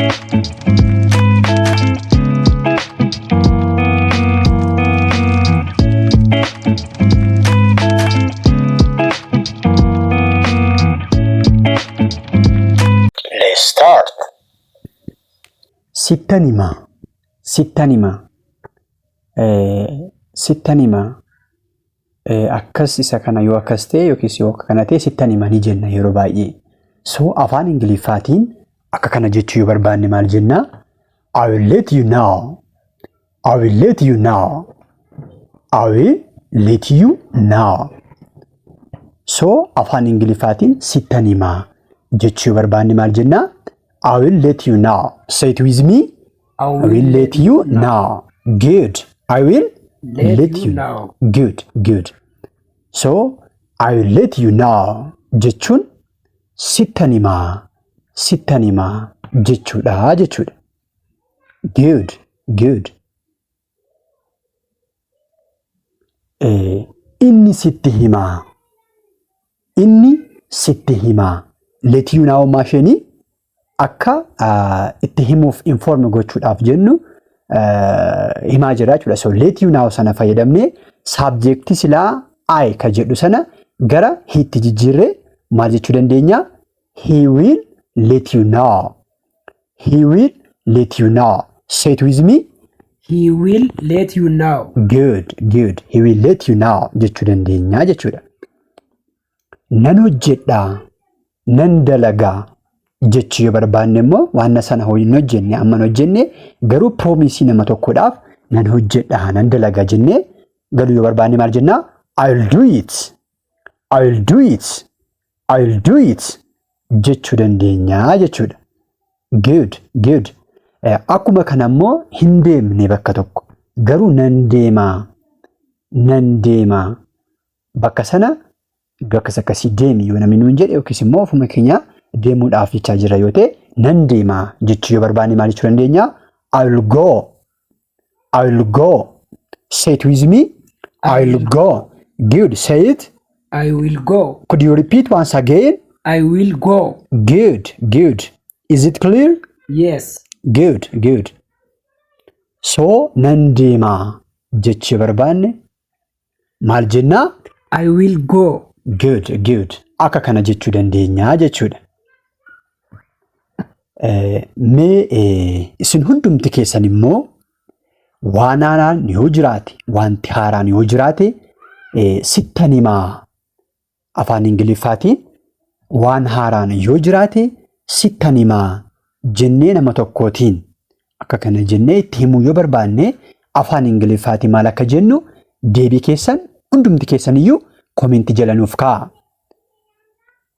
Let's start. Sittan hima. Sittan hima. Sittan hima. Akkas isa kana yoo akkas ta'e yookiis yoo akka kana ta'e sittan hima ni jenna yeroo baay'ee. So afaan Ingiliffaatiin akka kana jechuu yoo barbaanne maal jenna? I will let you know. I will let you know. I will let you know. So afaan Ingiliffaatiin sittan hima jechuu yoo barbaanne maal jenna? I will let you know. Say it with me. I I will let you know. Good. I will Let let you you know. Good. Good. So I will let you know jechuun sittan himaa sittan himaa jechuudha jechuudha. Good. Good. Inni sitti himaa. Inni sitti himaa. Let you know maasheenii akka itti himuuf inform gochuudhaaf jennu himaa jira jechuudha. So let you know sana fayyadamnee subject silaa I ka jedhu sana gara he tti jijjiirree maal jechuu dandeenya? He will let you know. He will let you know. Say it with me. He will let you know. Good, good. He will let you know jechuu dandeenya jechuudha. Nan hojjedha, nan dalagaa jechuu yoo barbaanne immoo waan sana hin hojjenne amma hin hojjenne garuu promisii nama tokkodhaaf nan hojjedha, nan dalagaa jennee galuu yoo barbaanne maal jennaa? I will do it. I will do it. I will do it jechuu dandeenya jechuudha. Good, good. Akkuma kana immoo hin deemne bakka tokko garuu nan deemaa, nan deemaa bakka sana iddoo akkas akkasii deemi yoo namni nuun jedhe yookiis immoo ofuma keenya deemuudhaaf jechaa jira yoo ta'e nan deemaa jechuu yoo barbaanne maal jechuu dandeenya? I will go. I will go. Say it with me. I will go. Good. Say it. I will go. Could you repeat once again? I will go. Good. Good. Is it clear? Yes. Good. Good. So nan deemaa jechuu yoo barbaanne maal jennaa? I will go. Good, good. Akka kana jechuu dandeenya jechuudha. Mee isin hundumti keessan immoo waan haaraan yoo jiraate, wanti haaraan yoo jiraate sittan himaa afaan Ingiliffaatiin waan haaraan yoo jiraate sittan himaa jennee nama tokkootiin akka kana jennee itti himuu yoo barbaanne afaan Ingiliffaatiin maal akka jennu deebii keessan hundumti keessan iyyuu koomenti jala nuuf kaa'a.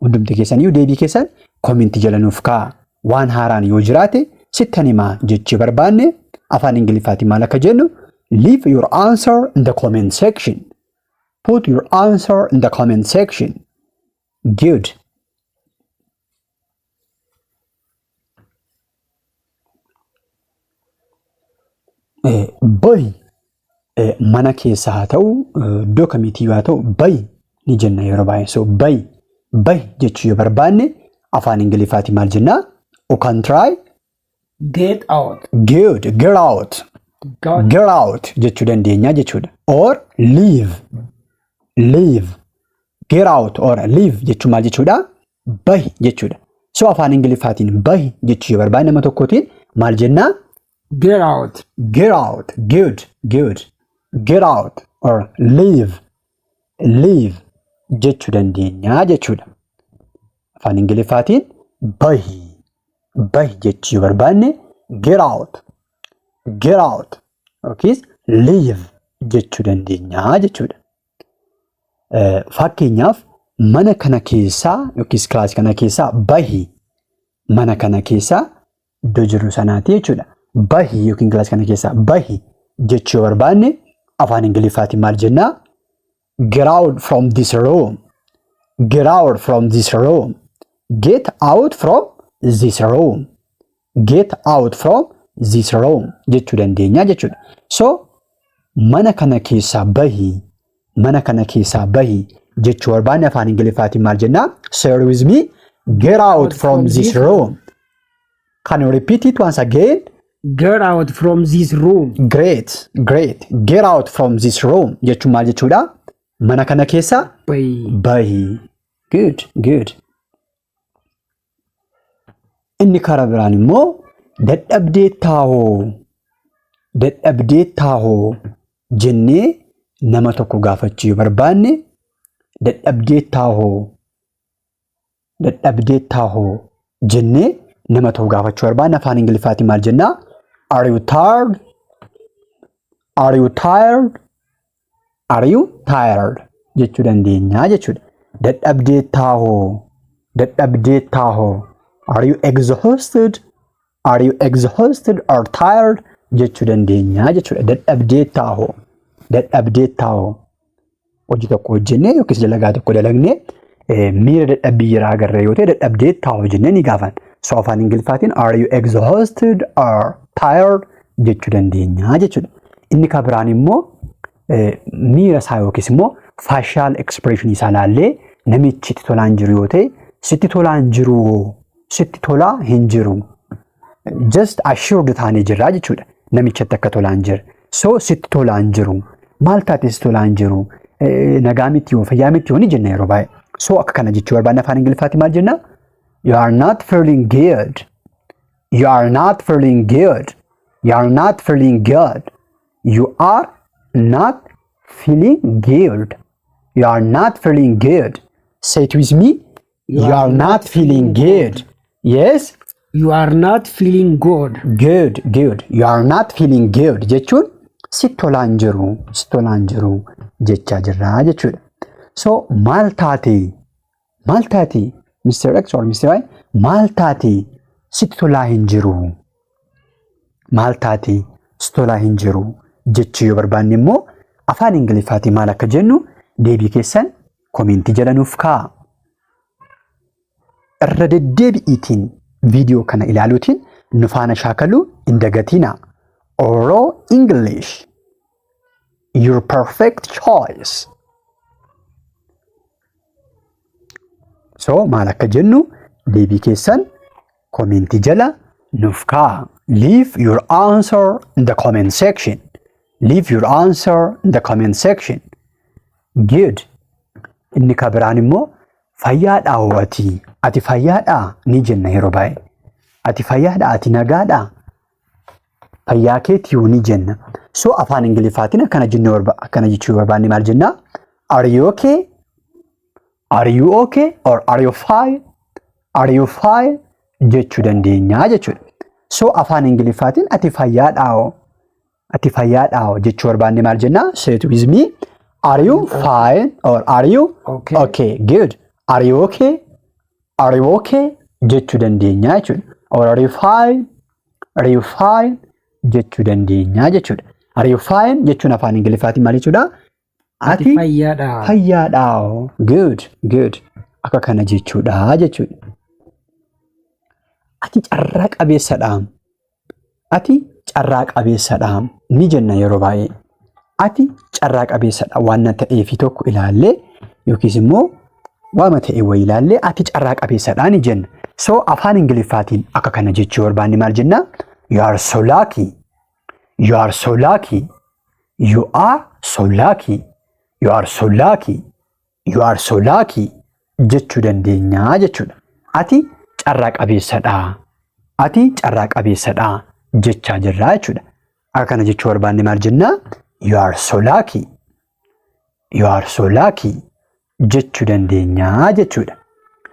Hundumti keessan iyyuu deebii keessan koomenti jala nuuf kaa'a. Waan haaraan yoo jiraate sittan himaa jechuu barbaanne afaan Ingiliffaatiin maal akka jennu leave your answer in the comment section. Put your answer in the comment section. Good. Bahi mana keessa haa ta'u iddoo kamiitiyyuu haa ta'u bahi ni jenna yeroo baay'ee. So bahi bahi jechuu yoo barbaanne afaan Ingiliffaatiin maal jennaa? You can try. Get out. Good. Get out. Got Get out jechuu dandeenya jechuudha. Or leave. Leave. Get out or leave jechuun maal jechuudha? Bahi jechuudha. So afaan Ingiliffaatiin bahi jechuu yoo barbaanne nama tokkootiin maal jennaa? Get out. Get out. Good. Good. Get out or leave. Leave jechuu dandeenya jechuudha. Afaan Ingiliffaatiin bahi. Bahi jechuu yoo barbaanne get out. Get out yookiis leave jechuu dandeenya jechuudha. Fakkeenyaaf mana kana keessaa yookiis kilaasii kana keessaa bahi mana kana keessaa iddoo jirru sanaati jechuudha. Bahi yookiin kilaasii kana keessaa bahi jechuu yoo barbaanne afaan Ingiliffaatiin maal jennaa? Get out from this room. Get out from this room. Get out from this room. Get out from this room jechuu dandeenya jechuudha. So mana kana keessaa bahi mana kana keessaa bahi jechuu barbaanne afaan Ingiliffaatiin maal jennaa? Say with me. Get out from this room. Can you repeat it once again? Get out from this room. Great, great. Get out from this room jechuun maal jechuudha? Mana kana keessa Bayi. bahi. Good, good. Inni karaa biraan immoo dadhabdee taahoo, dadhabdee taahoo jennee nama tokko gaafachuu yoo barbaanne, dadhabdee taahoo, dadhabdee taahoo jennee nama tokko gaafachuu barbaanne afaan Ingiliffaatiin maal jennaa? Are you tired? Are you tired? Are you tired? Jechuu dandeenya jechuudha. Dadhabdee taahoo, dadhabdee taahoo. Are you exhausted? Are you exhausted or tired? Jechuu dandeenya jechuudha. Dadhabdee taahoo, dadhabdee taahoo. Hojii tokko hojjennee yookiis dalagaa tokko dalagnee miira dadhabbii jira agarra yoo ta'e dadhabdee taahoo jennee ni gaafanna. So afaan Ingiliffaatiin are you exhausted or tired jechuu dandeenya jechuudha. Inni kan biraan immoo miira isaa yookiis immoo facial expression isaa ilaallee namichi itti tolaan jiru yoo ta'e sitti tolaan jiru, sitti tolaa hin jiru. Just assured taanee jirra jechuudha. Namichatti akka tolaan jira. So sitti tolaan jiru. Maal taate sitti tolaan jiru? Nagaa miti yoo fayyaa miti yoo ni jenna yeroo baay'ee. So akka kana jechuu barbaanne afaan Ingiliffaatiin maal jenna? You are not feeling good. You are not feeling good. You are not feeling good. You are not feeling good. You are not feeling good. Say it with me. You are not feeling good. Yes. You are not feeling good. Good, good. You are not feeling good jechuun sitti tolaan jiru, sitti tolaan jiru jechaa jirra jechuudha. So maal taate? Maal taate? Mr. X or Mr. Y, maal taate? Sitti tolaa hin jiru. Maal taate? Sitti tolaa hin jiru jechuu yoo barbaanne immoo afaan Ingiliffaatiin maal akka jennu deebii keessan komentii jala nuuf kaa'a. Irra deddeebi'iitiin viidiyoo kana ilaaluutiin nu faana shaakaluu hin dagatinaa. Oro English, your perfect choice. So maal akka jennu deebii keessan komentii jala nuuf kaa'a. Leave your answer in the comment section. Leave your answer in the comment section. Good. Inni kan biraan immoo fayyaadhaa hoo ati? Ati fayyaadhaa ni jenna yeroo baay'ee. Ati fayyaadhaa, ati nagaadhaa? Fayyaa keetii ni jenna. So afaan Ingiliffaatiin akkana jennee akkana jechuu barbaanne maal jennaa? Are you okay? Are you okay? Or are you fine? Are you fine? Jechuu dandeenya jechuudha. So afaan Ingiliffaatiin ati fayyaadhaa hoo? Ati fayyaadhaa hoo jechuu barbaanne maal jennaa? Say it with me. Are you fine? Or are you Okay. Okay, good. Are you okay? Are you okay? Jechuu dandeenya jechuudha. Or are you fine? Are you fine? Jechuu dandeenya jechuudha. Are you fine? Jechuun afaan Ingiliffaatiin maal jechuudha? Ati Ati fayyaadhaa. fayyaadhaa hoo? Good, good. Akka kana jechuudha jechuudha. Ati carraa qabeessadha. Ati carraa qabeessadha ni jenna yeroo baay'ee. Ati carraa qabeessadha waan ta'eefi tokko ilaallee yookiis immoo waama ta'e wayii ilaallee ati carraa qabeessadha ni jenna. So afaan Ingiliffaatiin akka kana jechuu barbaanne maal jenna? You are so lucky. You are so lucky. You are so lucky. You are so lucky. You are so lucky jechuu dandeenya jechuudha. Ati carraa qabeessadha. Ati carraa qabeessadha jechaa jirra jechuudha. Akka kana jechuu barbaanne maal jenna? You are so lucky. You are so lucky jechuu dandeenya jechuudha.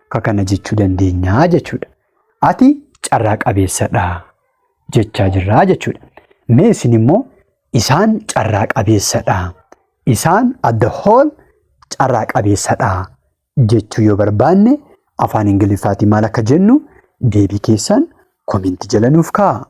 Akka kana jechuu dandeenya jechuudha. Ati carraa qabeessadha jechaa jirra jechuudha. Mee isin immoo isaan carraa qabeessadha. Isaan at the whole carraa qabeessadha jechuu yoo barbaanne afaan Ingiliffaatiin maal akka jennu deebii keessan komentii jala nuuf kaa'a.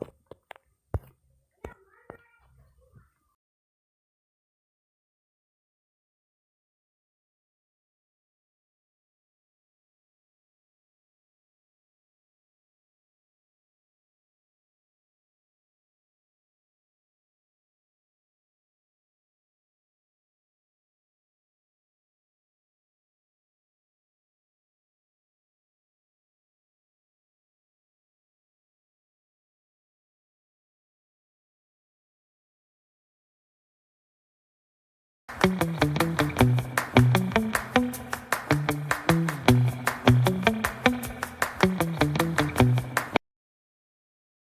you.